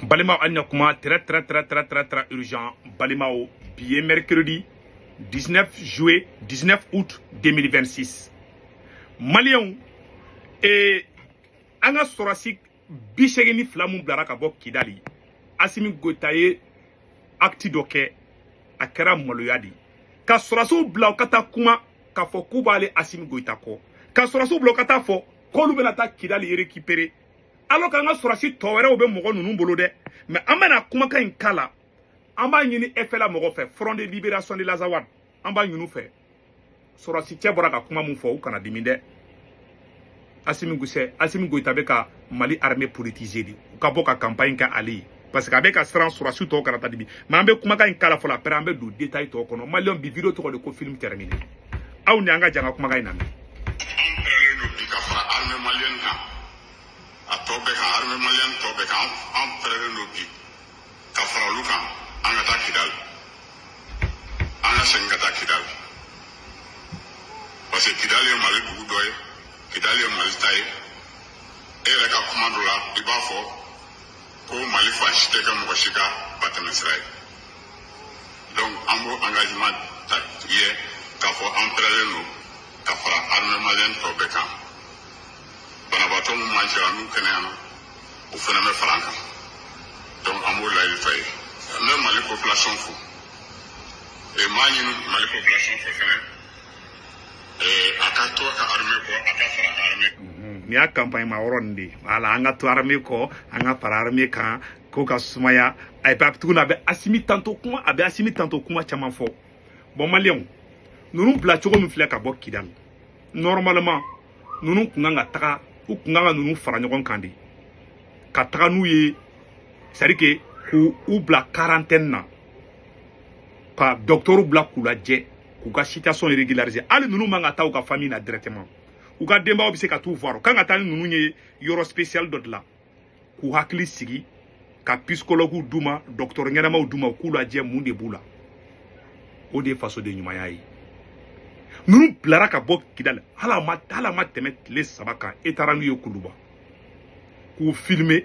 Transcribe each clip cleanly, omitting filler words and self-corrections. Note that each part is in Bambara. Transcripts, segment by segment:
Balimaw, an kuma très très très très très très urgent. Balimaw, bi ye mercredi 19 juillet, 19 août 2026. Maliyɛnw, an ka sɔrɔsi 82 mun bilara ka bɔ Kidali, Asimi Goyita ye acte dɔ kɛ, a kɛra maloya de ye ka sɔrɔsiw bila u ka taa kuma k'a fɔ k'u b'ale Asimi Goyita kɔ, ka sɔrɔsiw bila u ka taa fɔ k'olu bɛna taa Kidali récupérer, alors k'an ka sɔrɔsi tɔ wɛrɛw bɛ mɔgɔ ninnu bolo dɛ. Mais an bɛna kumakan in k'a la. An b'a ɲini FLA mɔgɔ fɛ, Front de Libération de l'Azawad, an b'a ɲini u fɛ. Sɔrɔsi cɛ bɔra ka kuma mun fɔ, u kana dimi dɛ. Asimi Gusɛ, Asimi Goyita bɛ ka Mali armée politiser de. U ka bɔ ka campagne kɛ ale ye, parce que a bɛ ka siran sɔrɔsi tɔw kana taa dimi. Mais an bɛ kumakan in k'a la fɔlɔ, après an bɛ don détail tɔw kɔnɔ. Maliyɛn, bi vidéo tɔgɔ de ko film terminé. Aw ni an ka jan ka kumakan in lamɛn. Anw pɛrɛlen don bi ka fara armée malienne kan, a tɔ bɛɛ kan, armée malienne tɔ bɛɛ kan. An pɛrɛlen don bi ka fara olu kan, an ka taa Kidali, an ka segin ka taa Kidali, parce que Kidali ye Mali dugu dɔ ye, Kidali ye Mali ta ye. E yɛrɛ ka kuma dɔ la, i b'a fɔ ko Mali fan si tɛ kɛ mɔgɔ si ka batɛmɛsira ye. Donc an b'o engagement ta i ye k'a fɔ an pɛrɛlen don ka fara armée malienne tɔ bɛɛ kan. Banabaatɔ min man cɛla, n'u kɛnɛyana, o fana bɛ fara an kan. Donc an b'o layidu ta ye. N bɛ Mali population fo et n b'a ɲini Mali population fɛ fɛnɛ, a ka to a ka armée kɔ, a ka fara a ka armée. Nin y'a campagne ma yɔrɔ nin de ye. Voilà, an ka to armée kɔ, an ka fara armée kan ko ka sumaya. A bɛ tuguni, a bɛ Asimi tanto kuma, a bɛ Asimi tanto kuma caman fɔ. Bon, maliyɛnw, ninnu bila cogo min filɛ ka bɔ Kidali, normalement ninnu kun kan ka taga, u kun kan ka ninnu fara ɲɔgɔn kan de ka taga n'u ye, c'est à dire que k'u u bila quarantaine na, ka docteur bila k'u lajɛ, k'u ka situation régulariser. Hali ninnu man ka taa u ka famille na directement, u ka denbayaw bɛ se ka t'u voir. U kan ka taa ni ninnu ye yɔrɔ spécial dɔ de la k'u hakili sigi, ka psychologue d'u ma, docteur ɲɛnamaw d'u ma, u k'u lajɛ mun de b'u la. O de ye fasoden ɲumanya ye. Ninnu bilara ka bɔ Kidali, hali a ma tɛmɛ tile 3 kan, e taara n'u ye Kuluba k'u filmer,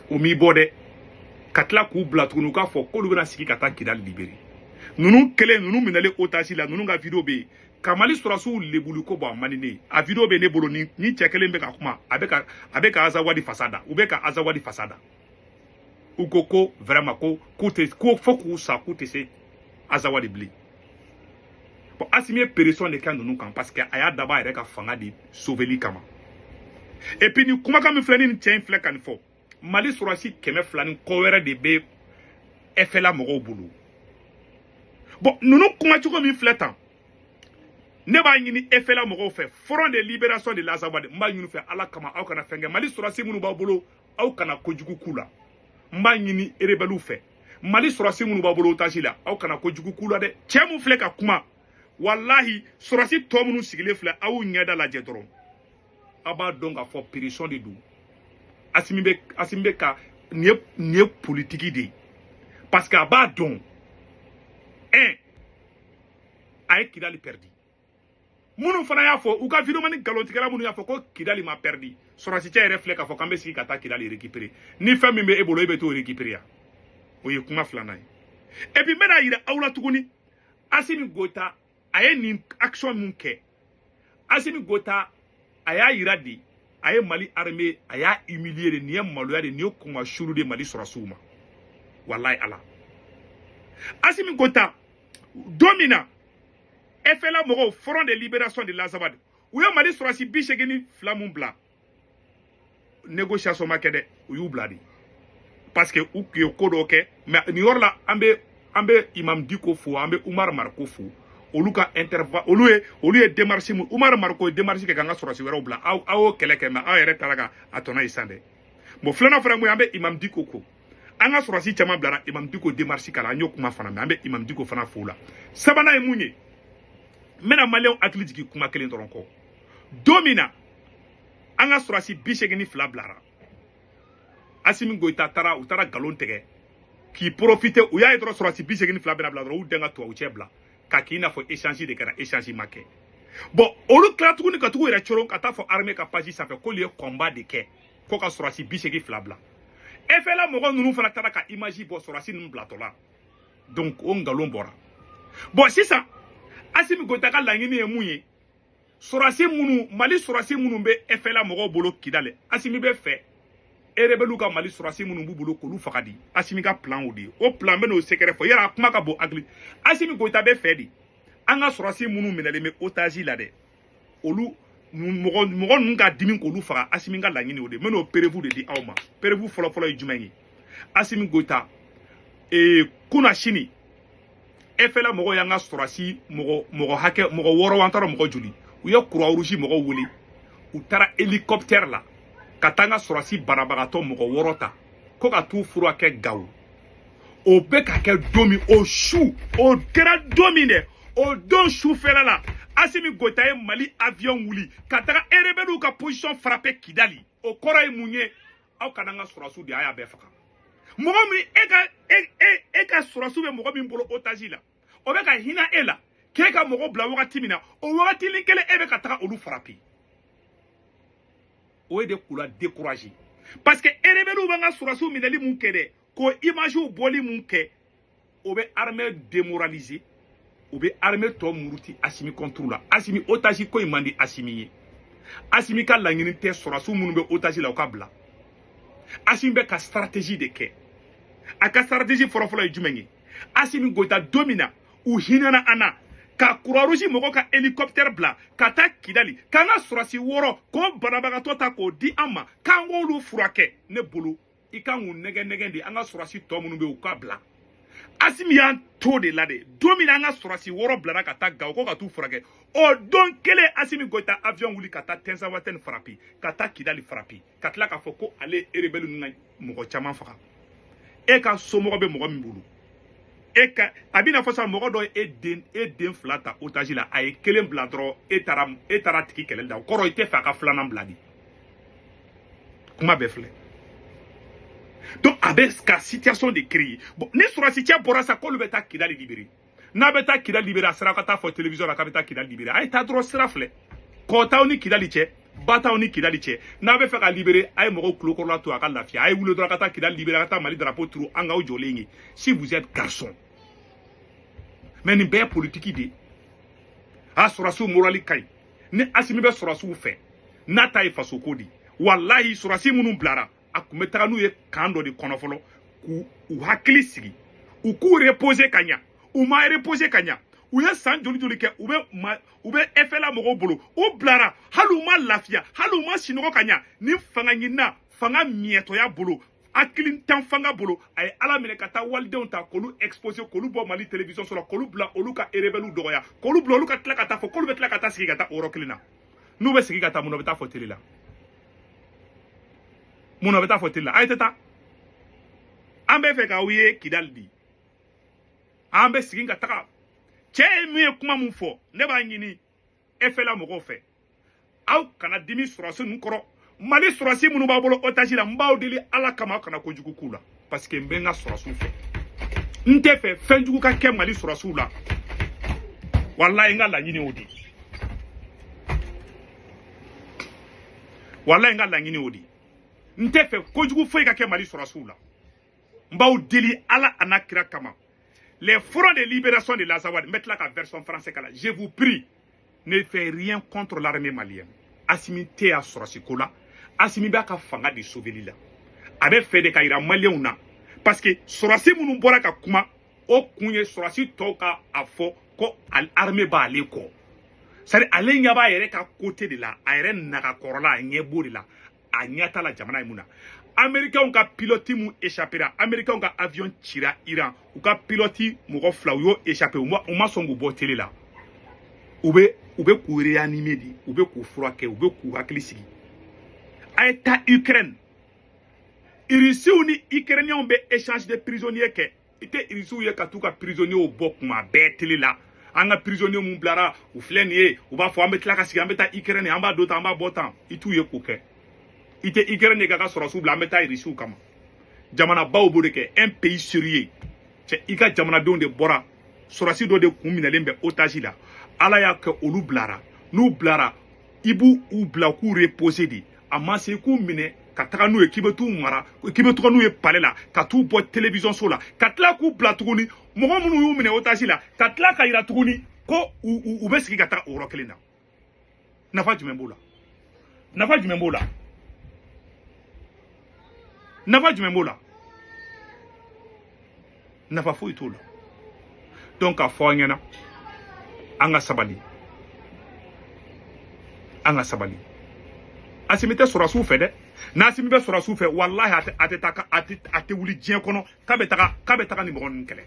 o m'i bɔ dɛ, ka tila k'u bila tuguni, u k'a fɔ k'olu bɛna sigi ka taa Kidali libérer. Ninnu kelen, ninnu minɛlen otage la, ninnu ka vidéo bɛ yen ka Mali sɔrɔsiw lebuli ko bɔ a man di ne ye. A vidéo bɛ ne bolo. Ni cɛ kelen bɛ ka kuma, a bɛ ka Azawadi fasa da, u bɛ ka Azawadi fasa da. U ko ko vraiment ko k'u tɛ ko fo k'u sa, k'u tɛ se Azawadi bilen. Bon, Asimi ye pression de kɛ ninnu kan, parce que a y'a dabɔ a yɛrɛ ka fanga de sauveli kama. Et puis ni kumakan min filɛ, ni nin cɛ in filɛ ka nin fɔ, Mali sɔrɔsi 200 ni kɔ wɛrɛ de bɛ FLA mɔgɔw bolo. Bon, ninnu kumacogo min filɛ tan, ne b'a ɲini FLA mɔgɔw fɛ, Front de Libération de l'Azawad, n b'a ɲini fɛ Ala kama, aw kana fɛn kɛ Mali sɔrɔsi minnu b'aw bolo, aw kana kojugu k'u la. N b'a ɲini rebelles fɛ, Mali sɔrɔsi minnu b'aw bolo otage la, aw kana kojugu k'u la dɛ. Cɛ mun filɛ ka kuma, walahi, sɔrɔsi tɔ minnu sigilen filɛ, aw ɲɛda lajɛ dɔrɔn, aw b'a dɔn k'a fɔ pression de don. Asimi bɛ ka nin ye politique de ye, parce que a b'a dɔn, un, a ye Kidali perdu. Minnu fana y'a fɔ u ka vidéo ni nkalontigɛla minnu y'a fɔ ko Kidali ma perdu, sɔrɔsi cɛ yɛrɛ filɛ k'a fɔ k'an bɛ sigi ka taa Kidali récupérer. Ni fɛn min bɛ e bolo, e bɛ t'o récupérer yan. O ye kuma filanan ye. Et puis n bɛna yira aw la tuguni, Asimi Goyita, a ye nin action mun kɛ, Asimi Goyita, a y'a yira de, a ye Mali armée, a y'a humilier de. Nin ye maloya de, nin ye kunmasulu de Mali sɔrɔsiw ma. Walayi Ala, Asimi Goyita, don min na FLA mɔgɔw, Front de Libération de l'Azawad, u ye Mali sɔrɔsi 82 mun bila, négociation ma kɛ dɛ, u y'u bila de, parce que u tun ye ko dɔ kɛ. Mais nin yɔrɔ la, an bɛ Imam Diko fo, an bɛ Umar Mariko fo, olu ka interva olu ye démarche mun, Umar Mariko ye démarche kɛ k'an ka sɔrɔsi wɛrɛw bila. Aw y'o kɛlɛ kɛ, mais aw yɛrɛ taara ka a tɔnɔ ye sisan dɛ. Bon, filanan fana mun ye, an bɛ Imam Diko ko an ka sɔrɔsi caman bilara, Imam Diko démarche k'a la, an y'o kuma fana mɛn, an bɛ Imam Diko fana fo la. Sabanan ye mun ye, n bɛna maliyɛnw hakili jigin kuma kelen dɔrɔn kɔ. Don min na an ka sɔrɔsi 82 bilara, Asimi Goyita taara, u taara nkalon tigɛ k'i profiter. U y'a ye dɔrɔn sɔrɔsi 82 bɛna bila dɔrɔn, u den ka tubabu cɛ bila ka k'i n'a fɔ échange de kɛra, échange ma kɛ. Bon, olu tila tuguni ka tugu yɛrɛ coron ka taa fɔ armée ka page sanfɛ k'olu ye combat de kɛ ko ka sɔrɔsi 82 bila. FLA mɔgɔ ninnu fana taara ka image bɔ sɔrɔdasi ninnu bilatɔ la. Donc o nkalon bɔra. Bon sisan Assimi Goïta ka laɲini ye mun ye? Sɔrɔdasi minnu, Mali sɔrɔdasi minnu bɛ FLA mɔgɔw bolo Kidali, Assimi bɛ fɛ rebelle ka Mali sɔrɔdasi minnu b'u bolo k'olu faga di. Assimi ka plan o de ye. O plan bɛ n'o secret fɔ. Yala a kuma ka bon hakili. Assimi Goïta bɛ fɛ de an ka sɔrɔdasi minnu minɛlen bɛ otage la dɛ, olu mɔgɔ ninnu ka dimi k'olu faga. Assimi ka laɲini o de ye. N bɛ n'o preuve de di aw ma. Preuve fɔlɔ-fɔlɔ ye jumɛn ye? Assimi Goïta kunna sini FLA mɔgɔw y'an ka sɔrɔdasi mɔgɔ hakɛ mɔgɔ 6, an taara mɔgɔ joli, u ye Croix Rouge mɔgɔw wele, u taara hélicoptère la ka taa an ka sɔrɔdasi banabagatɔ mɔgɔ 6 ta ko ka t'u furakɛ Gawo. O bɛ ka kɛ don min, o su, o kɛra don min dɛ, o don sufɛla la, Assimi Goïta ye Mali avion wuli ka taga rebelle ka position frapper Kidali. O kɔrɔ ye mun ye? Aw kana an ka sɔrɔdasiw de, a y'a bɛɛ faga. Mɔgɔ min e ka e ka sɔrɔdasiw bɛ mɔgɔ min bolo otage la, o bɛ ka hinɛ e la k'e ka mɔgɔ bila wagati min na, o wagatinin kelen e bɛ ka taga olu frapper. O ye de k'u la décourager, parce que rebelle b'an ka sɔrɔdasiw minɛli mun kɛ dɛ, k'o image bɔli mun kɛ, o bɛ armée démoraliser, o bɛ armée tɔ muruti Assimi contre la. Assimi otage ko in man di Assimi ye. Assimi ka laɲini tɛ sɔrɔdasiw minnu bɛ otage la u ka bila. Assimi bɛ ka stratégie de kɛ. A ka stratégie fɔlɔfɔlɔ ye jumɛn ye? Assimi Goïta, don min na u hinɛna an na ka Croix Rouge mɔgɔw ka hélicoptère bila ka taa Kidali k'an ka sɔrɔdasi 6 k'o banabagatɔ ta k'o di an ma k'an k'olu furakɛ, ne bolo i kan k'u nɛgɛ nɛgɛ de an ka sɔrɔdasi tɔ minnu bɛ yen u ka bila. Assimi y'an to de la dɛ. Don min na an ka sɔrɔdasi 6 bilara ka taa Gawo ko ka t'u furakɛ, o don kelen Assimi Goïta avion wuli ka taa Tinzawatène frapper, ka taa Kidali frapper, ka tila k'a fɔ ko ale ye rebelle ninnu ka mɔgɔ caman faga. E ka somɔgɔ bɛ mɔgɔ min bolo, e ka a bɛna fɔ sisan mɔgɔ dɔ ye e den 2 ta otage la, a ye kelen bila dɔrɔn, e taara tigi kɛlɛ la, o kɔrɔ i tɛ fɛ a ka filanan bila de. Kuma bɛɛ filɛ. Donc a bɛ ka situation de créer. Bon, ni sɔrɔdasi cɛ bɔra sa k'olu bɛ taa Kidali libérer, n'a bɛ taa Kidali libérer, a sera ka taa fɔ télévision la k'a bɛ taa Kidali libérer, a ye taa dɔrɔn. Sira filɛ, kɔ t'aw ni Kidali cɛ, ba t'aw ni Kidali cɛ. N'a bɛ fɛ ka libérer, a ye mɔgɔw tulokɔrɔla to a ka lafiya. A ye wuli dɔrɔn ka taa Kidali libérer, a ka taa Mali drapeau turu an k'aw jɔlen ye, si vous êtes garçon. Mais nin bɛɛ ye politique de ye. A sɔrɔdasiw morali ka ɲi. Ni Assimi bɛ sɔrɔdasiw fɛ, n'a ta ye fasoko de ye, walahi sɔrɔdasi minnu bilara, a tun bɛ taga n'u ye camp dɔ de kɔnɔ fɔlɔ k'u u hakili sigi, u k'u reposer ka ɲa. U ma reposer ka ɲa, u ye san joli joli kɛ u bɛ ma u bɛ FLA mɔgɔw bolo. U bilara, hali u ma lafiya, hali u ma sinɔgɔ ka ɲa. Ni fanga ɲinina, fanga miɛtɔya bolo, hakilintan fanga bolo, a ye Ala minɛ ka taa walidenw ta k'olu exposer, k'olu bɔ Mali télévision so la, k'olu bila olu ka rebelle dɔgɔya, k'olu bila olu ka tila ka taa fɔ k'olu bɛ tila ka taa sigi ka taa o yɔrɔ kelen na. N'u bɛ sigi ka taa mun na, u bɛ taa fɔ télé la mun na? U bɛ taa fɔ télé la, a ye tɛ taa. An bɛ fɛ k'aw ye Kidali di, an bɛ sigi ka taga. Cɛ ye min ye kuma mun fɔ, ne b'a ɲini FLA mɔgɔw fɛ, aw kana dimi sɔrɔdasi ninnu kɔrɔ. Mali sɔrɔdasi minnu b'a bolo otage la, n b'aw deli Ala kama, aw kana kojugu k'u la, parce que n bɛ n ka sɔrɔdasiw fɛ. N tɛ fɛ fɛn jugu ka kɛ Mali sɔrɔdasiw la. Walayi n ka laɲini y'o de ye. Walayi n ka laɲini y'o de ye. N tɛ fɛ kojugu foyi ka kɛ Mali sɔrɔdasiw la. N b'aw deli Ala a n'a kira kama. Les fronts de libération de l'Azawad, n bɛ tila ka version français k'a la. Je vous prie, ne faites rien contre l'armée malienne. Assimi tɛ yan sɔrɔsi ko la. Assimi b'a ka fanga de sauveli la. A bɛ fɛ de ka yira maliyɛnw na, parce que sɔrɔsi minnu bɔra ka kuma, o kun ye sɔrɔsi tɔw ka a fɔ ko armée b'ale kɔ. C'est à dire ale ɲɛ b'a yɛrɛ ka côté de la, a yɛrɛ nagakɔrɔla, a ɲɛ b'o de la, a ɲɛ t'a la jamana ye mun na. Américains ka pilote mun échappera, américains ka avion cira Iran, u ka pilote mɔgɔ 2 u y'o échappé, u ma sɔn k'u bɔ télé la. U bɛ k'u réanimer de, u bɛ k'u furakɛ, u bɛ k'u hakili sigi. A ye taa Ukraine, Irisiw ni Ukrainiens bɛ échange de prisonniers kɛ. I tɛ Irisiw ye ka t'u ka prisonniers bɔ kuma bɛɛ télé la. An ka prisonniers mun bilara, u filɛ nin ye, u b'a fɔ an bɛ tila ka sigi, an bɛ taa Ukraine, an b'a don tan, an b'a bɔ tan. I t'u ye k'o kɛ. I tɛ Ukraine ye k'a ka sɔrɔdasiw bila an bɛ taa Irisiw kama. Jamanabaw b'o de kɛ. Un pays sérieux, cɛ, i ka jamanadenw de bɔra, sɔrɔdasi dɔ de kun minɛlen bɛ otage la, Ala y'a kɛ olu bilara. N'u bilara, i b'u u bila k'u reposer de. A ma se k'u minɛ Ka taga n'u ye k'i bɛ t'u mara, k'i bɛ taga n'u ye palais la, ka t'u bɔ télévision so la, ka tila k'u bila tuguni, mɔgɔ minnu y'u minɛ otage la, ka tila ka yira tuguni ko u bɛ sigi ka taga o yɔrɔ kelen na. Nafa jumɛn b'o la? Nafa jumɛn b'o la? Nafa jumɛn b'o la? Nafa foyi t'o la. Donc k'a fɔ an ɲɛna, an ka sabali, an ka sabali. Asimi tɛ sɔrɔsiw fɛ dɛ. N'Asimi bɛ sɔrɔsiw fɛ, walahi a tɛ taa, a tɛ wuli diɲɛ kɔnɔ k'a bɛ taga ni mɔgɔ ninnu kɛlɛ.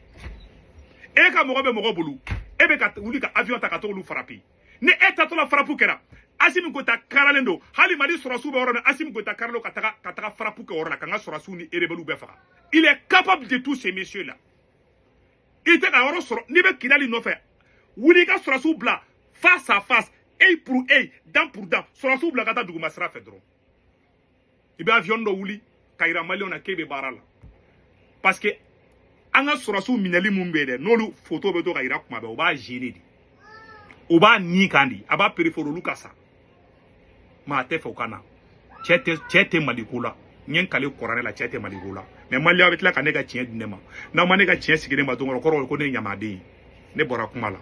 E ka mɔgɔ bɛ mɔgɔ bolo, e bɛ ka wuli ka avion ta ka t'olu frapper. Ni e tatɔ la frappe kɛra, Asimi Goita karalen don. Hali Mali sɔrɔsiw bɛ yɔrɔ min, Asimi Goita karalen ka taga frappe kɛ yɔrɔ la, ka n ka sɔrɔsiw ni rebelles bɛɛ faga. Il est capable de tout, ces messieurs là. I tɛ ka yɔrɔ sɔrɔ n'i bɛ Kidali nɔfɛ, wuli i ka sɔrɔsiw bila face à face, œil pour œil, dent pour dent. Sɔrɔsiw bila ka taa duguma sira fɛ dɔrɔn, i bɛ avion dɔ wuli ka yira Maliyɛnw na k'e bɛ baara la. Parce que an ka sɔrɔsiw minɛli mun bɛ yen dɛ, n'olu photo bɛ to ka yira kuma bɛɛ, o b'a gêner de, o b'a ni kan de, a b'a préférer olu ka sa. Maa tɛ fɛ o ka na. Cɛ tɛ, cɛ tɛ Maliko la. N ye n kale kɔrɔnɛ la, cɛ tɛ Maliko la. Mais Maliyɛnw bɛ tila ka ne ka tiɲɛ di ne ma. N'aw ma ne ka tiɲɛ sigi ne ma don kɔrɔ, kɔrɔ ye ko ne ye ɲamaden ye. Ne bɔra kuma la.